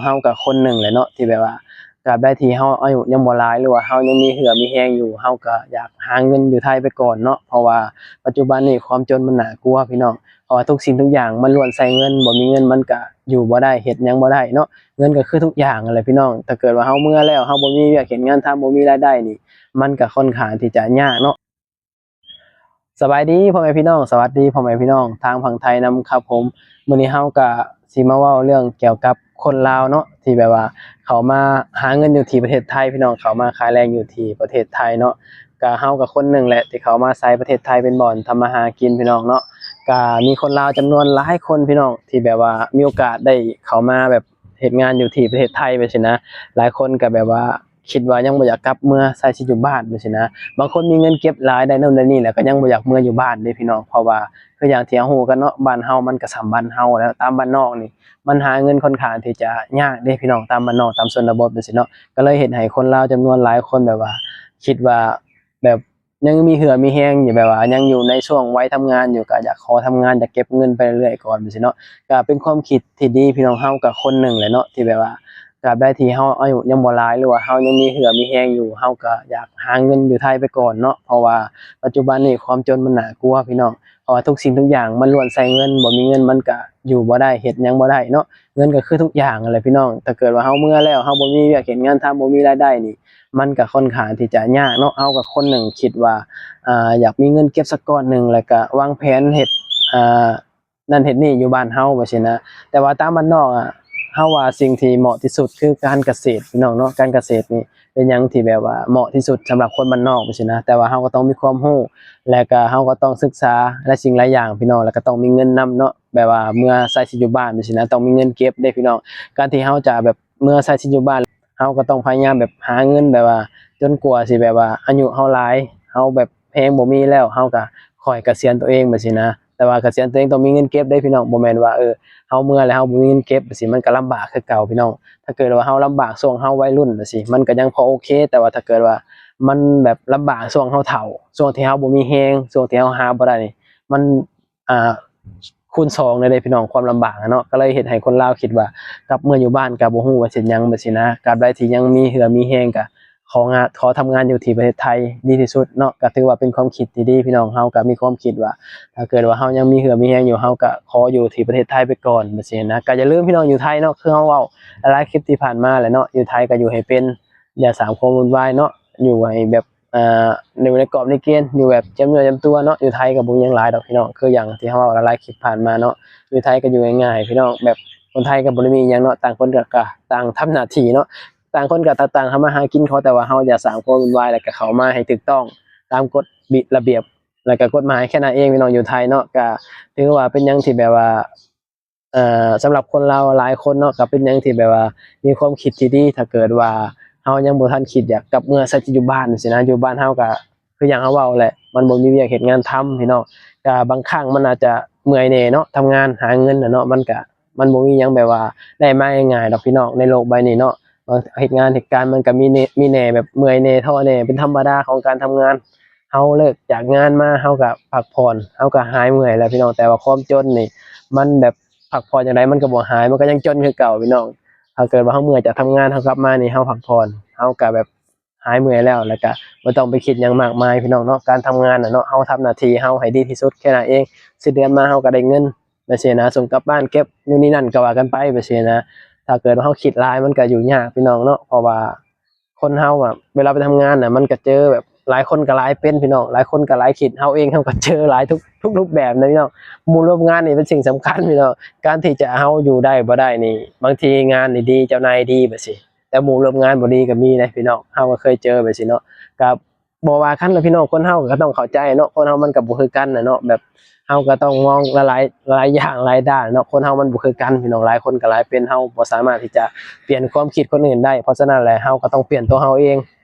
ເຮົາກໍຄົນໜຶ່ງແຫຼະເນາະ ທີ່ແບບວ່າ ຕາບໃດທີ່ເຮົາອາຍຸຍັງບໍ່ຫຼາຍ ຫຼືວ່າເຮົາຍັງມີເຫື່ອມີແຮງຢູ່ ເຮົາກໍຢາກຫາເງິນຢູ່ໄທໄປກ່ອນເນາະ ເພາະວ່າປັດຈຸບັນນີ້ຄວາມຈົນມັນໜ້າກົວພີ່ນ້ອງ. ເພາະວ່າທຸກສິ່ງທຸກຢ່າງມັນລ້ວນໃຊ້ເງິນ, ບໍ່ມີເງິນມັນກະຢູ່ບໍ່ໄດ້ ເຮັດຫຍັງບໍ່ໄດ້ເນາະ. ເງິນກໍຄືທຸກຢ່າງຫັ້ນແຫຼະພີ່ນ້ອງ. ຖ້າເກີດວ່າເຮົາເມືອແລ້ວ ເຮົາບໍ່ມີວຽກເຮັດງານທຳ ບໍ່ມີລາຍໄດ້ນີ້ ມັນກໍຄ່ອນຂ້າງທີ່ຈະຍາກເນາະ. ສະບາຍດີພໍ່ແມ່ພີ່ນ້ອງ, ສະຫວັດດີພໍ່ແມ່ພີ່ນ້ອງທາງຝັ່ງໄທນຳຄັບຜົມ. ມື້ນີ້ເຮົາກໍຊິມາເວົ້າເລື່ອງກ່ຽວກັບຄົນລາວເນາະ ທີ່ແບບວ່າເຂົ້າມາຫາເງິນຢູ່ທີ່ປະເທດໄທພີ່ນ້ອງ, ເຂົ້າມາຂາຍແລງຢູ່ທີ່ປະເທດໄທເນາະ. ກະເຮົາກະຄົນໜຶ່ງແຫຼະ ທີ່ເຂົ້າມາໃຊ້ປະເທດໄທເປັນບ່ອນທຳມາຫາກິນພີ່ນ້ອງເນາະ. ກະມີຄົນລາວຈຳນວນຫຼາຍຄົນພີ່ນ້ອງ ທີ່ແບບວ່າມີໂອກາດໄດ້ເຂົ້າມາແບບເຮັດງານຢູ່ທີ່ປະເທດໄທແບບຊີ້ນະ. ຫຼາຍຄົນກະແບບວ່າຄິດວ່າຍັງບໍ່ຢາກກັບເມືອໃຊ້ຊີວິດຢູ່ບ້ານແບບຊີ້ນະ. ບາງຄົນມີເງິນເກັບຫຼາຍ ໄດ້ໂນ່ນໄດ້ນີ້ແລ້ວ ກະຍັງບໍ່ຢາກເມືອຢູ່ບ້ານເດ້ພີ່ນ້ອງ. ເພາະວ່າຄືຢ່າງທີ່ເຮົາຮູ້ກັນເນາະ ບ້ານເຮົາມັນກະສ່ຳບ້ານເຮົາແລ້ວ, ຕາມບ້ານນອກນີ້ມັນຫາເງິນຄ່ອນຂ້າງທີ່ຈະຍາກເດ້ພີ່ນ້ອງ, ຕາມບ້ານນອກ ຕາມຊົນນະບົດແບບຊີ້ເນາະ. ກໍເລີຍເຮັດໃຫ້ຄົນລາວຈຳນວນຫຼາຍຄົນແບບວ່າຄິດວ່າແບບ ຍັງມີເຫື່ອມີແຮງຢູ່ ແບບວ່າຍັງຢູ່ໃນຊ່ວງໄວທຳງານຢູ່ ກໍຢາກຂໍທຳງານ ຢາກເກັບເງິນໄປເລື້ອຍໆກ່ອນແບບຊີ້ເນາະ. ກໍເປັນຄວາມຄິດທີ່ດີພີ່ນ້ອງ, ເຮົາກໍຄົນໜຶ່ງແຫຼະເນາະ ທີ່ແບບວ່າ ຕາບໃດທີ່ເຮົາອາຍຸຍັງບໍ່ຫຼາຍ ຫຼືວ່າເຮົາຍັງມີເຫື່ອມີແຮງຢູ່ ເຮົາກໍຢາກຫາເງິນຢູ່ໄທໄປກ່ອນເນາະ. ເພາະວ່າປັດຈຸບັນນີ້ຄວາມຈົນມັນໜ້າກົວພີ່ນ້ອງ, ເພາະວ່າທຸກສິ່ງທຸກຢ່າງມັນລ້ວນໃຊ້ເງິນ, ບໍ່ມີເງິນມັນກະຢູ່ບໍ່ໄດ້ ເຮັດຫຍັງບໍ່ໄດ້ເນາະ. ເງິນກໍຄືທຸກຢ່າງຫັ້ນແຫຼະພີ່ນ້ອງ. ຖ້າເກີດວ່າເຮົາເມືອແລ້ວ ເຮົາບໍ່ມີວຽກເຮັດງານທຳ ບໍ່ມີລາຍໄດ້ນີ້ ມັນກໍຄ່ອນຂ້າງທີ່ຈະຍາກເນາະ. ເຮົາກໍຄົນໜຶ່ງຄິດວ່າ ອາ ຢາກມີເງິນເກັບສັກກ້ອນໜຶ່ງ ແລ້ວກໍວາງແຜນເຮັດ ອາ ນັ້ນເຮັດນີ້ຢູ່ບ້ານເຮົາແບບຊີ້ນະ. ແຕ່ວ່າຕາມບ້ານນອກອະ ເຮົາວ່າສິ່ງທີ່ເໝາະທີ່ສຸດຄືການກະເສດພີ່ນ້ອງເນາະ. ການກະເສດນີ້ເປັນຫຍັງທີ່ແບບວ່າເໝາະທີ່ສຸດສຳລັບຄົນບ້ານນອກແບບຊີ້ນະ. ແຕ່ວ່າເຮົາກໍຕ້ອງມີຄວາມຮູ້ ແລ້ວກໍເຮົາກໍຕ້ອງສຶກສາຫຼາຍສິ່ງຫຼາຍຢ່າງພີ່ນ້ອງ, ແລ້ວກໍຕ້ອງມີເງິນນຳເນາະ. ແບບວ່າເມື່ອໃຊ້ຊີວິດຢູ່ບ້ານແບບຊີ້ນະ ຕ້ອງມີເງິນເກັບເດ້ພີ່ນ້ອງ. ການທີ່ເຮົາຈະແບບເມື່ອໃຊ້ຊີວິດຢູ່ບ້ານ ເຮົາກໍຕ້ອງພະຍາຍາມແບບຫາເງິນ ແບບວ່າຈົນກວ່າຊິແບບວ່າອາຍຸເຮົາຫຼາຍ ເຮົາແບບແຮງບໍ່ມີແລ້ວ ເຮົາກໍຄ່ອຍກະສຽນຕົວເອງແບບຊີ້ນະ. ແຕ່ວ່າກະສຽນຕົວເອງຕ້ອງມີເງິນເກັບເດ້ພີ່ນ້ອງ, ບໍ່ແມ່ນວ່າ ເອີ ເຮົາເມືອແລ້ວເຮົາບໍ່ມີເງິນເກັບແບບຊີ້ ມັນກໍລຳບາກຄືເກົ່າພີ່ນ້ອງ. ຖ້າເກີດວ່າເຮົາລຳບາກຊ່ວງເຮົາໄວລຸ້ນແບບຊີ້ ມັນກໍຍັງພໍໂອເຄ, ແຕ່ວ່າຖ້າເກີດວ່າມັນແບບລຳບາກຊ່ວງເຮົາເຖົ້າ ຊ່ວງທີ່ເຮົາບໍ່ມີແຮງ ຊ່ວງທີ່ເຮົາຫາບໍ່ໄດ້ນີ້ ມັນ ອ່າ ຄູນສອງເລີຍເດ້ພີ່ນ້ອງ ຄວາມລຳບາກເນາະ. ກໍເລີຍເຮັດໃຫ້ຄົນລາວຄິດວ່າກັບເມືອຢູ່ບ້ານກໍບໍ່ຮູ້ວ່າເຮັດຫຍັງແບບຊີ້ນະ. ຕາບໃດທີ່ຍັງມີເຫື່ອມີແຮງກໍຂໍງານ ຂໍທຳງານຢູ່ທີ່ປະເທດໄທດີທີ່ສຸດເນາະ. ກໍຖືວ່າເປັນຄວາມຄິດທີ່ດີພີ່ນ້ອງ, ເຮົາກໍມີຄວາມຄິດວ່າ ຖ້າເກີດວ່າເຮົາຍັງມີເຫື່ອມີແຮງຢູ່ ເຮົາກໍຂໍຢູ່ທີ່ປະເທດໄທໄປກ່ອນແບບຊີ້ນະ. ກໍຢ່າລືມພີ່ນ້ອງ ຢູ່ໄທເນາະ ຄືເຮົາເວົ້າຫຼາຍໆຄລິບທີ່ຜ່ານມາແຫຼະເນາະ, ຢູ່ໄທກໍຢູ່ໃຫ້ເປັນ ຢ່າສ້າງຄວາມວຸ່ນວາຍເນາະ, ຢູ່ໃຫ້ແບບ ອ່າ ຢູ່ໃນກອບໃນເກນ ຢູ່ແບບຈຳເນື້ອຈຳຕົວເນາະ. ຢູ່ໄທກໍບໍ່ມີຫຍັງຫຼາຍດອກພີ່ນ້ອງ, ຄືຢ່າງທີ່ເຮົາເວົ້າຫຼາຍໆຄລິບຜ່ານມາເນາະ, ຢູ່ໄທກໍຢູ່ງ່າຍໆພີ່ນ້ອງ. ແບບຄົນໄທກໍບໍ່ໄດ້ມີຫຍັງເນາະ, ຕ່າງຄົນກໍ ກໍຕ່າງທຳໜ້າທີ່ເນາະ, ຕ່າງຄົນກໍຕ່າງໆທຳມາຫາກິນເຂົາ, ແຕ່ວ່າເຮົາຢ່າສ້າງຄວາມວຸ່ນວາຍ ແລ້ວກໍເຂົ້າມາໃຫ້ຖືກຕ້ອງຕາມກົດ ລະບຽບ ແລ້ວກໍກົດໝາຍແຄ່ນັ້ນເອງພີ່ນ້ອງ. ຢູ່ໄທເນາະ ກໍຖືວ່າເປັນຫຍັງທີ່ແບບວ່າ ເອີ ສຳລັບຄົນລາວຫຼາຍຄົນເນາະ ກໍເປັນຫຍັງທີ່ແບບວ່າມີຄວາມຄິດທີ່ດີ. ຖ້າເກີດວ່າເຮົາຍັງບໍ່ທັນຄິດຢາກກັບເມືອໃຊ້ຊີວິດຢູ່ບ້ານຊີ້ນະ, ຢູ່ບ້ານເຮົາກໍຄືຢ່າງເຮົາເວົ້າແຫຼະ ມັນບໍ່ມີວຽກເຮັດງານທຳພີ່ນ້ອງ. ກໍບາງຄັ້ງມັນອາດຈະເມື່ອຍແດ່ເນາະ, ທຳງານຫາເງິນນະເນາະ ມັນກໍ ມັນບໍ່ມີຫຍັງແບບວ່າໄດ້ມາງ່າຍໆດອກພີ່ນ້ອງ ໃນໂລກໃບນີ້ເນາະ. ບາງ ເຮັດງານເຮັດການມັນກໍມີແນ່ ມີແນ່ແບບເມື່ອຍແນ່ ທໍ້ແນ່ ເປັນທຳມະດາຂອງການທຳງານ. ເຮົາເລີກຈາກງານມາ ເຮົາກໍພັກຜ່ອນ ເຮົາກໍຫາຍເມື່ອຍແລ້ວພີ່ນ້ອງ, ແຕ່ວ່າຄວາມຈົນນີ້ ມັນແບບ ພັກຜ່ອນຈັ່ງໃດມັນກໍບໍ່ຫາຍ ມັນກໍຍັງຈົນຄືເກົ່າພີ່ນ້ອງ. ຖ້າເກີດວ່າເຮົາເມື່ອຍຈາກທຳງານ ເຮົາກັບມານີ້ ເຮົາພັກຜ່ອນ ເຮົາກໍແບບຫາຍເມື່ອຍແລ້ວ ແລ້ວກໍບໍ່ຕ້ອງໄປຄິດຫຍັງມາກມາຍພີ່ນ້ອງເນາະ. ການທຳງານນະເນາະ ເຮົາທຳໜ້າທີ່ເຮົາໃຫ້ດີທີ່ສຸດແຄ່ນັ້ນເອງ, ສິ້ນເດືອນມາເຮົາກໍໄດ້ເງິນແບບຊີ້ນະ, ສົ່ງກັບບ້ານ ເກັບຢູ່ນີ້ນັ້ນກໍວ່າກັນໄປແບບຊີ້ນະ. ຖ້າເກີດວ່າເຮົາຄິດຫຼາຍມັນກໍຢູ່ຍາກພີ່ນ້ອງເນາະ, ເພາະວ່າ ຄົນເຮົາອະ ເວລາໄປທຳງານນະ ມັນກະເຈີແບບ ຫຼາຍຄົນກະຫຼາຍເປັນພີ່ນ້ອງ, ຫຼາຍຄົນກະຫຼາຍຄິດ. ເຮົາເອງເຮົາກະເຈີຫຼາຍທຸກ ທຸກຮູບແບບນະພີ່ນ້ອງ. ໝູ່ຮ່ວມງານນີ້ເປັນສິ່ງສຳຄັນພີ່ນ້ອງ, ການທີ່ຈະເຮົາຢູ່ໄດ້ບໍ່ໄດ້ນີ້ ບາງທີງານນີ້ດີ ເຈົ້ານາຍດີແບບຊີ້ ແຕ່ໝູ່ຮ່ວມງານບໍ່ດີກະມີເດ້ພີ່ນ້ອງ. ເຮົາກະເຄີຍເຈີແບບຊີ້ເນາະ, ກະບໍ່ວ່າກັນລະພີ່ນ້ອງ, ຄົນເຮົາກະຕ້ອງເຂົ້າໃຈເນາະ, ຄົນເຮົາມັນກະບໍ່ຄືກັນນະເນາະ. ແບບ ເຮົາກໍຕ້ອງມອງຫຼາຍໆ ຫຼາຍຢ່າງຫຼາຍດ້ານເນາະ, ຄົນເຮົາມັນບໍ່ຄືກັນພີ່ນ້ອງ. ຫຼາຍຄົນກໍຫຼາຍເປັນ ເຮົາບໍ່ສາມາດທີ່ຈະປ່ຽນຄວາມຄິດຄົນອື່ນໄດ້. ເພາະສະນັ້ນແຫຼະ ເຮົາກໍຕ້ອງປ່ຽນຕົວເຮົາເອງ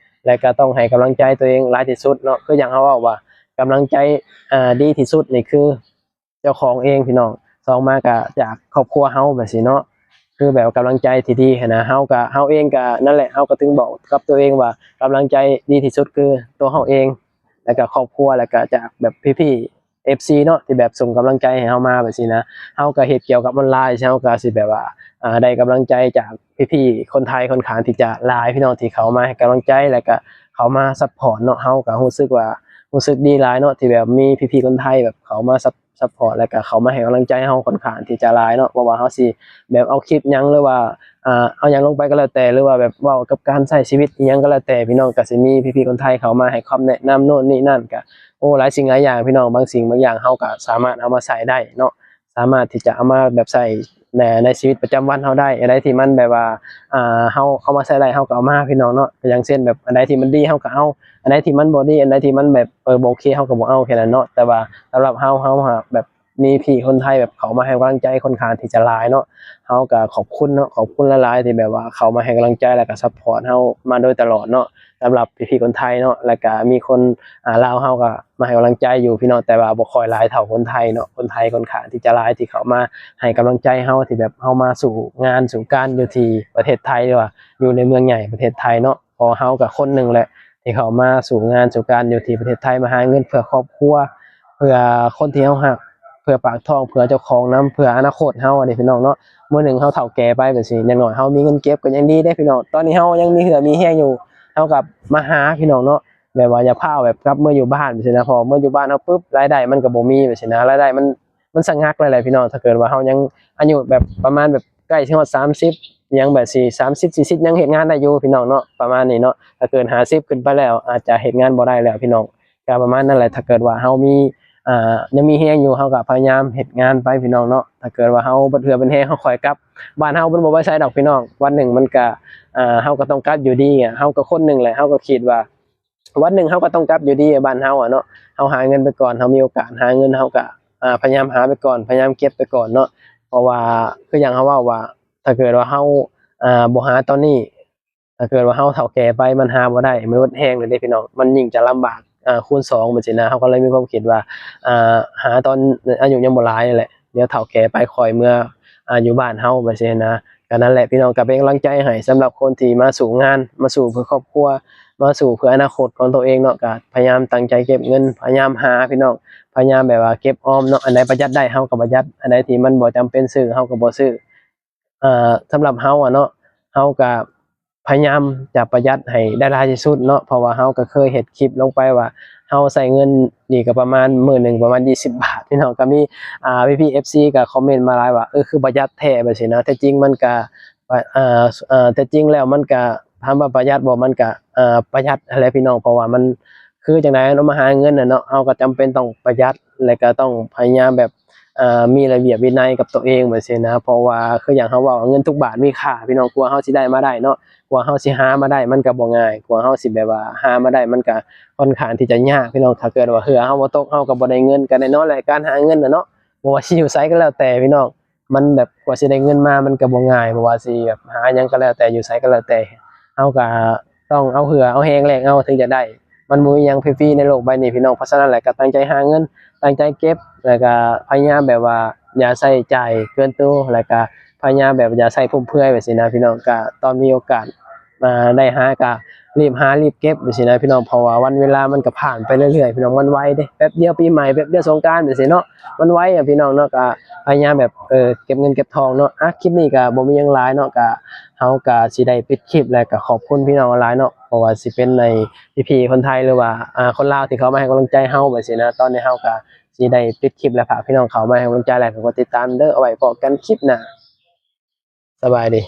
ແລະກໍຕ້ອງໃຫ້ກຳລັງໃຈຕົວເອງຫຼາຍທີ່ສຸດເນາະ. ຄືຢ່າງເຮົາເວົ້າວ່າ ກຳລັງໃຈ ອາ ດີທີ່ສຸດນີ້ຄືເຈົ້າຂອງເອງພີ່ນ້ອງ, ສອງມາກໍຈາກຄອບຄົວເຮົາແບບຊີ້ເນາະ. ຄືແບບກຳລັງໃຈທີ່ດີຫັ້ນນະ, ເຮົາກໍ ເຮົາເອງກໍນັ້ນແຫຼະ, ເຮົາກໍເຖິງບອກກັບຕົວເອງວ່າ ກຳລັງໃຈດີທີ່ສຸດຄືຕົວເຮົາເອງ ແລະກໍຄອບຄົວ ແລະກໍຈາກແບບພີ່ໆ ເອັຟຊີເນາະ ທີ່ແບບສົ່ງກຳລັງໃຈໃຫ້ເຮົາມາແບບຊີ້ນະ. ເຮົາກໍເຮັດກ່ຽວກັບອອນລາຍ ເຮົາກໍຊິແບບວ່າ ອ່າ ໄດ້ກຳລັງໃຈຈາກພີ່ໆຄົນໄທຂ້ອນຂ້າງທີ່ຈະຫຼາຍ ພີ່ນ້ອງທີ່ເຂົ້າມາໃຫ້ກຳລັງໃຈ ແລະກະເຂົ້າມາຊັບພອດເນາະ. ເຮົາກະຮູ້ສຶກວ່າ ຮູ້ສຶກດີຫຼາຍເນາະ ທີ່ແບບມີພີ່ໆຄົນໄທແບບເຂົ້າມາຊັບ ຊັບພອດ ແລະກະເຂົ້າມາໃຫ້ກຳລັງໃຈເຮົາຂ້ອນຂ້າງທີ່ຈະຫຼາຍເນາະ. ບໍ່ວ່າເຮົາຊິແບບເອົາຄລິບຫຍັງ ຫຼືວ່າ ອ່າ ເອົາຫຍັງລົງໄປກໍແລ້ວແຕ່ ຫຼືວ່າແບບເວົ້າກັບການໃຊ້ຊີວິດອີ່ຫຍັງກໍແລ້ວແຕ່ ພີ່ນ້ອງ ກະຊິມີພີ່ໆຄົນໄທເຂົ້າມາໃຫ້ຄຳແນະນຳໂນ່ນນີ້ນັ້ນ ກະ ໂອ້ ຫຼາຍສິ່ງຫຼາຍຢ່າງ ພີ່ນ້ອງ. ບາງສິ່ງບາງຢ່າງເຮົາກະສາມາດເອົາມາໃຊ້ໄດ້ເນາະ ສາມາດທີ່ຈະເອົາມາແບບໃຊ້ໃນ ໃນຊີວິດປະຈຳວັນເຮົາໄດ້. ອັນໃດທີ່ມັນແບບວ່າ ອ່າ ເຮົາເອົາມາໃຊ້ໄດ້ ເຮົາກໍເອົາມາ ພີ່ນ້ອງເນາະ. ກໍຢ່າງເຊັ່ນແບບ ອັນໃດທີ່ມັນດີ ເຮົາກໍເອົາ, ອັນໃດທີ່ມັນບໍ່ດີ ອັນໃດທີ່ມັນແບບ ເອີ ບໍ່ໂອເຄ ເຮົາກໍບໍ່ເອົາ ແຄ່ນັ້ນເນາະ. ແຕ່ວ່າສຳລັບເຮົາ ເຮົາຫາກແບບມີພີ່ຄົນໄທແບບເຂົ້າມາໃຫ້ກຳລັງໃຈຂ້ອນຂ້າງທີ່ຈະຫຼາຍເນາະ. ເຮົາກໍຂອບຄຸນເນາະ ຂອບຄຸນຫຼາຍໆ ທີ່ແບບວ່າເຂົ້າມາໃຫ້ກຳລັງໃຈ ແລ້ວກໍຊັບພອດເຮົາມາໂດຍຕະຫຼອດເນາະ. ສຳລັບພີ່ໆຄົນໄທເນາະ ແລ້ວກະມີຄົນ ອ່າ ລາວເຮົາກະມາໃຫ້ກຳລັງໃຈຢູ່ ພີ່ນ້ອງ ແຕ່ວ່າບໍ່ຄ່ອຍຫຼາຍເທົ່າຄົນໄທເນາະ. ຄົນໄທຂ້ອນຂ້າງທີ່ຈະຫຼາຍທີ່ເຂົ້າມາໃຫ້ກຳລັງໃຈເຮົາ ທີ່ແບບເຮົາມາສູ້ງານສູ້ການຢູ່ທີ່ປະເທດໄທ ຫຼືວ່າຢູ່ໃນເມືອງໃຫຍ່ປະເທດໄທເນາະ. ເພາະເຮົາກະຄົນໜຶ່ງແຫຼະ ທີ່ເຂົ້າມາສູ້ງານສູ້ການຢູ່ທີ່ປະເທດໄທ ມາຫາເງິນເພື່ອຄອບຄົວ ເພື່ອຄົນທີ່ເຮົາຮັກ ເພື່ອປາກທ້ອງ ເພື່ອເຈົ້າຂອງນຳ ເພື່ອອະນາຄົດເຮົາເດ້ ພີ່ນ້ອງເນາະ. ມື້ໜຶ່ງເຮົາເຖົ້າແກ່ໄປແບບຊີ້ ຢ່າງໜ້ອຍເຮົາມີເງິນເກັບກໍຍັງດີເດ້ ພີ່ນ້ອງ. ຕອນນີ້ເຮົາຍັງມີເຫື່ອມີແຮງຢູ່ ເຮົາກໍມາຫາ ພີ່ນ້ອງເນາະ. ແບບວ່າຢ່າຟ້າວແບບກັບເມືອຢູ່ບ້ານແບບຊີ້ນະ ເພາະວ່າເມືອຢູ່ບ້ານເຮົາປຶບ ລາຍໄດ້ມັນກໍບໍ່ມີແບບຊີ້ນະ ລາຍໄດ້ມັນ ມັນສະຫງັກຫຼາຍໆ ພີ່ນ້ອງ. ຖ້າເກີດວ່າເຮົາຍັງອາຍຸແບບປະມານແບບໃກ້ຊິຮອດສາມສິບ ຫຍັງແບບຊີ້ ສາມສິບ ສີ່ສິບ ຍັງເຮັດງານໄດ້ຢູ່ ພີ່ນ້ອງເນາະ ປະມານນີ້ເນາະ. ຖ້າເກີນຫ້າສິບຂຶ້ນໄປແລ້ວ ອາດຈະເຮັດງານບໍ່ໄດ້ແລ້ວ ພີ່ນ້ອງ. ກໍປະມານນັ້ນແຫຼະ ຖ້າເກີດວ່າເຮົາມີ ອ່າ ຍັງມີແຮງຢູ່ ເຮົາກໍພະຍາຍາມເຮັດງານໄປ ພີ່ນ້ອງເນາະ. ຖ້າເກີດວ່າເຮົາເບິດເຫື່ອເບິດແຮງ ເຮົາຄ່ອຍກັບ ບ້ານເຮົາມັນບໍ່ໄປໃສດອກ ພີ່ນ້ອງ. ວັນໜຶ່ງມັນກະ ເຮົາກໍຕ້ອງກັບຢູ່ດີ. ເຮົາກໍຄົນໜຶ່ງແຫຼະ ເຮົາກໍຄິດວ່າ ວັນໜຶ່ງເຮົາກໍຕ້ອງກັບຢູ່ດີ ບ້ານເຮົາອະເນາະ. ເຮົາຫາເງິນໄປກ່ອນ ເຮົາມີໂອກາດຫາເງິນ ເຮົາກໍ ພະຍາຍາມຫາໄປກ່ອນ ພະຍາຍາມເກັບໄປກ່ອນເນາະ. ເພາະວ່າຄືຢ່າງເຮົາເວົ້າວ່າ ຖ້າເກີດວ່າເຮົາ ອ່າ ບໍ່ຫາຕອນນີ້ ຖ້າເກີດວ່າເຮົາເຖົ້າແກ່ໄປ ມັນຫາບໍ່ໄດ້ ມັນໝົດແຮງເລີຍເດ້ ພີ່ນ້ອງ. ມັນຍິ່ງຈະລຳບາກ ອ່າ ຄູນສອງ ແບບຊີ້ນະ. ເຮົາກໍເລີຍມີຄວາມຄິດວ່າ ອ່າ ຫາຕອນອາຍຸຍັງບໍ່ຫຼາຍນັ້ນແຫຼະ ດຽວເຖົ້າແກ່ໄປຄ່ອຍເມືອ ອ່າ ຢູ່ບ້ານເຮົາ ແບບຊີ້ນະ. ກໍນັ້ນແຫຼະ ພີ່ນ້ອງ ກໍເປັນກຳລັງໃຈໃຫ້ສຳລັບຄົນທີ່ມາສູ້ງານ ມາສູ້ເພື່ອຄອບຄົວ ມາສູ້ເພື່ອອະນາຄົດຂອງຕົວເອງເນາະ. ກໍພະຍາຍາມຕັ້ງໃຈເກັບເງິນ ພະຍາຍາມຫາ ພີ່ນ້ອງ ພະຍາຍາມແບບວ່າເກັບອອມເນາະ. ອັນໃດປະຢັດໄດ້ ເຮົາກໍປະຢັດ ອັນໃດທີ່ມັນບໍ່ຈຳເປັນຊື້ ເຮົາກໍບໍ່ຊື້. ເອີ ສຳລັບເຮົາອະເນາະ ເຮົາກະພະຍາຍາມຈະປະຢັດໃຫ້ໄດ້ຫຼາຍທີ່ສຸດເນາະ. ເພາະວ່າເຮົາກະເຄີຍເຮັດຄລິບລົງໄປວ່າ ເຮົາໃຊ້ເງິນນີ້ກະປະມານ ມື້ໜຶ່ງປະມານຊາວບາດ ພີ່ນ້ອງ. ກະມີ ອ່າ ພີ່ໆ ເອັຟຊີ ກະຄອມເມັນມາຫຼາຍວ່າ ເອີ ຄືປະຢັດແທ້ ແບບຊີ້ນະ. ແຕ່ຈິງມັນກະ ເອີ ເອີ ແຕ່ຈິງແລ້ວມັນກະ ຖາມວ່າປະຢັດບໍ່ ມັນກະ ເອີ ປະຢັດຫັ້ນແຫຼະ ພີ່ນ້ອງ. ເພາະວ່າມັນຄືຈັ່ງໃດເນາະ ມາຫາເງິນນະເນາະ ເຮົາກໍຈຳເປັນຕ້ອງປະຢັດ ແລະກໍຕ້ອງພະຍາຍາມແບບ ເອີ ມີລະບຽບວິໄນກັບຕົວເອງ ແບບຊີ້ນະ. ເພາະວ່າຄືຢ່າງເຮົາເວົ້າ ເງິນທຸກບາດມີຄ່າ ພີ່ນ້ອງ. ກວ່າເຮົາຊິໄດ້ມາໄດ້ເນາະ ກວ່າເຮົາຊິຫາມາໄດ້ ມັນກໍບໍ່ງ່າຍ. ກວ່າເຮົາຊິແບບວ່າຫາມາໄດ້ ມັນກໍຄ່ອນຂ້າງທີ່ຈະຍາກ ພີ່ນ້ອງ. ຖ້າເກີດວ່າເຫື່ອເຮົາບໍ່ຕົກ ເຮົາກໍບໍ່ໄດ້ເງິນ. ກໍແນ່ນອນແຫຼະ ການຫາເງິນນະເນາະ ບໍ່ວ່າຊິຢູ່ໃສກໍແລ້ວແຕ່ ພີ່ນ້ອງ ມັນແບບກວ່າຊິໄດ້ເງິນມາ ມັນກໍບໍ່ງ່າຍ. ບໍ່ວ່າຊິແບບຫາຫຍັງກໍແລ້ວແຕ່ ຢູ່ໃສກໍແລ້ວແຕ່ ເຮົາກໍຕ້ອງເອົາເຫື່ອເອົາແຮງແລກເອົາ ເຖິງຈະໄດ້. ມັນບໍ່ມີຫຍັງຟຣີໆໃນໂລກໃບນີ້ ພີ່ນ້ອງ. ເພາະສະນັ້ນແຫຼະ ກໍຕັ້ງໃຈຫາເງິນ ຕັ້ງໃຈເກັບ ແລ້ວກໍພະຍາຍາມແບບວ່າຢ່າໃຊ້ຈ່າຍເກີນໂຕ ແລ້ວກໍພະຍາຍາມແບບຢ່າໃຊ້ຟຸມເຟືອຍ ແບບຊີ້ນະ ພີ່ນ້ອງ. ກໍຕອນມີໂອກາດ ອ່າ ໄດ້ຫາກໍ ລີບຫາລີບເກັບ ແບບຊີ້ນະ ພີ່ນ້ອງ. ເພາະວ່າວັນເວລາມັນກໍຜ່ານໄປເລື້ອຍໆ ພີ່ນ້ອງ ມັນໄວເດ້. ແປັບດຽວປີໃໝ່ ແປັບດຽວສົງການ ແບບຊີ້ເນາະ ມັນໄວອະ ພີ່ນ້ອງເນາະ. ກໍພະຍາຍາມແບບ ເອີ ເກັບເງິນເກັບທອງເນາະ. ອະ ຄລິບນີ້ກໍບໍ່ມີຫຍັງຫຼາຍເນາະ ກໍເຮົາກໍຊິໄດ້ປິດຄລິບ ແລ້ວກໍຂອບຄຸນພີ່ນ້ອງຫຼາຍເນາະ. ບໍ່ວ່າຊິເປັນໃນພີ່ໆຄົນໄທ ຫຼືວ່າ ອ່າ ຄົນລາວທີ່ເຂົ້າມາໃຫ້ກຳລັງໃຈເຮົາ ແບບຊີ້ນະ. ຕອນນີ້ເຮົາກໍຊິໄດ້ປິດຄລິບ ແລ້ວ ຝາກພີ່ນ້ອງເຂົ້າມາໃຫ້ກຳລັງໃຈ ແລ້ວກໍກົດຕິດຕາມເດີ. ເອົາໄວ້ພໍ້ກັນຄລິບໜ້າ ສະບາຍດີ.